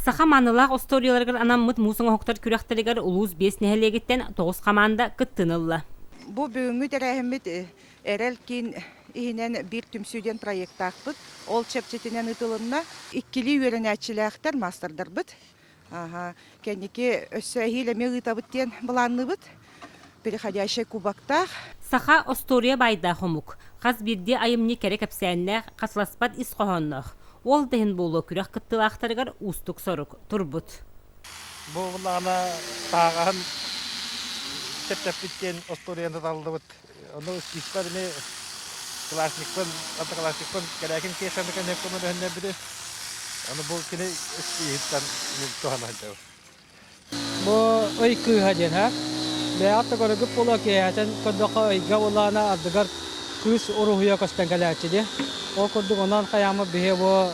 Саха маанылаах остуоруйаларыгар анаммыт муус оҥоһуктар күрэхтэригэр улуус биэс нэһилиэгиттэн тоҕус хамаанда кыттыыны ылла. Бу бүгүҥҥү тэрээһиммит Эрэл киин иһинэн биир түмсүү диэн проектаахпыт. Ол чэрчитинэн ыытылынна. Иккилии үөрэнээччилээхтэр маастардарбыт. Кэнники өссө эһиил эмиэ ыытабыт диэн былаанныыбыт. Переходящай кубоктаах. Саха остуоруйа баайдаах омук. Хас биирдии айымньы кэрэ кэпсээннээх, хасыласпат ис хоһоонноох. Ол да иһин буолуо күрэх кыттыылаахтарыгар уустук сорук турбут. Бу буоллаҕына тааҕаһын чэпчэппит диэн остуоруйаны таллыбыт. Ону испэр ини классникпын, одноклассникпын Кэрээкин Кешаны кэнниэккэ мөһөннөрбүтү. Ону бу кини испииһиттэн туһана сылдьабын. Бу ый кыыһа диэн һэ. Бэйэҕит да көрөргүт буолуо киэһэтин көрдөххө ыйга улаана ардыгар кыыс уруһуйа көстөн кэлээччи дии. Ол курдук онон хайааммыт биһи бу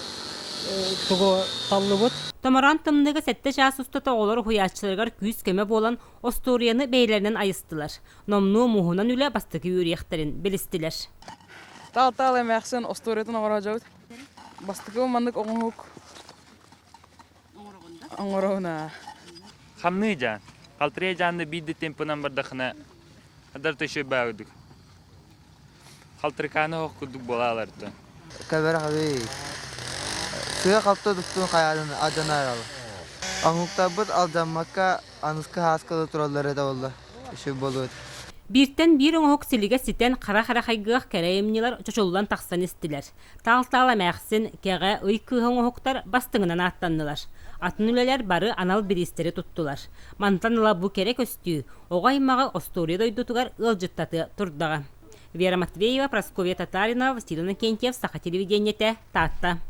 тугу таллыбыт. Томороон тымныыга сэттэ чаас устата оҕолор уһуйааччыларыгар күүс-көмө буолан остуоруйаны бэйэлэринэн айыстылар. Номнуо мууһунан үлэ бастакы үөрүйэхтэрин билистилэр. Таал-таал эмээхсин остуоруйатын оҥороодьобут. Бастакы маннык оҥоһук Оҥоруна. Хамныы дьаан. Халтырыйа дьаанны биир темпынан бардахына адар төшө баагдык. Халтырыкааны ох курдук буолааларты. Кэбэр Сыа-халты тустуун хайаатын алдьанаарал. Оҥоһуктарбыт алдьаммакка аныскы һааскала тураллар этэ буолла. Үчүгэй буолуо этэ. Бииртэн биир оҥоһук силигэ ситэн хара-хара хайгыах кэрэ айымньылар чочуллан тахсан истилэр. Таал-таал эмээхсин, кэҕэ, ый кыыһа оҥоһуктар бастыҥынан ааттаннылар. Атын үлэлэр бары анал бириистэри туттулар. Мантан ыла бу кэрэ көстүү оҕо аймаҕы остуоруйа дойдутугар ыалдьыттатыа турдаҕа. Вера Матвеева, Прасковья Татаринова, Василий Иннокентьев, Саха телевидениетэ, Таатта.